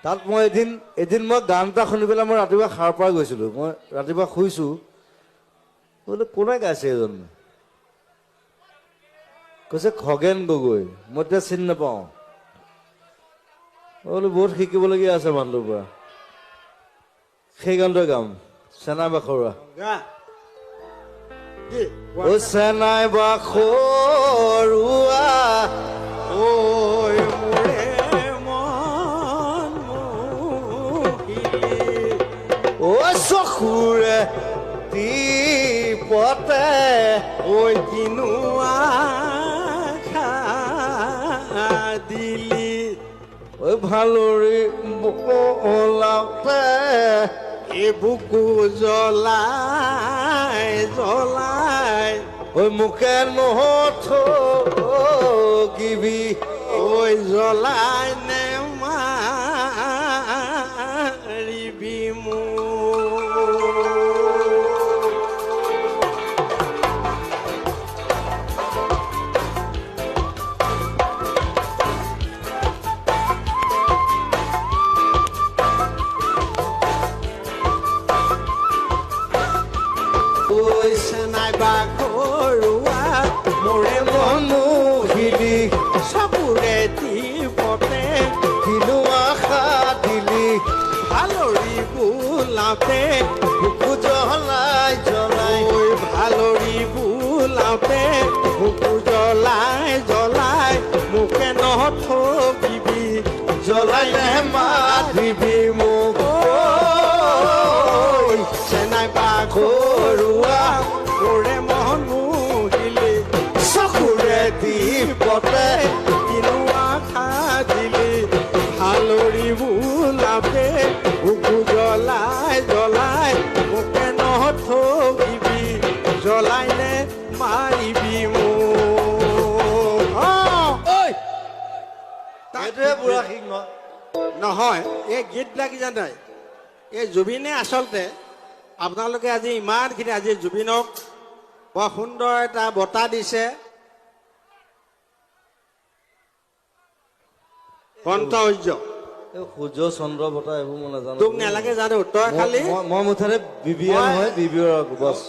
তাত মই এদিন এদিন মই গান এটা শুনি পেলাই মই ৰাতিপুৱা সাৰ পাই গৈছিলোঁ। মই ৰাতিপুৱা শুইছোঁ, বোলো কোনে গাইছে এইজন? কৈছে খগেন গগৈ। মই তেতিয়া চিনি নাপাওঁ। মই বোলো বহুত শিকিবলগীয়া আছে মানুহটোৰ পৰা। সেই গানটোৱে গাম, চেনাই বাখৰুৱা। অ চেনাই বাখৰুৱা, ঐ মোৰে মন মোহিলি, অ চকুৰে টিপতে, ঐ কিনো আশা দিলি, ঐ ভালৰি বোলাওঁতে, এই বুকু জ্বলাই জ্বলাই, ঐ মোকে নথগিবি, ঐ জ্বলাই নে মাৰিবি মোক। ঐ চেনাই বাখৰুৱা, মোৰে মন মন মোহিলি, চকুৰে টিপতে, কিনো আশা দিলি, ভালৰি বোলাওঁতে, বুকু জ্বলাই জ্বলাই, ঐ ভালৰি বোলাওঁতে বুকু জ্বলাই জ্বলাই, মোকে নথগিবি, জ্বলাই নে মাৰিবি মোক। ঐ চেনাই বাখৰুৱা, মোৰে মন মোহিলি, চকুৰে টিপতে, কিনো আশা দিলি, ভালৰি বোলাওঁতে বুকু জ্বলাই জ্বলাই, মোকে নথগিবি, জ্বলাই নে মাৰিবি মোক। ঐ এইটোহে বুঢ়া সিংহ। নহয়, এই গীতবিলাক কি জানে, এই জুবিনে আচলতে আপোনালোকে আজি ইমানখিনি আজি জুবিনক বৰ সুন্দৰ এটা বঁটা দিছে, কণ্ঠ। এই সূৰ্য চন্দ্ৰ বঁটা এইবোৰ মই নাজানো। তোক নালাগে জানো, তই খালি মই মুঠতে বি বি এম হয়, বি বি বছ।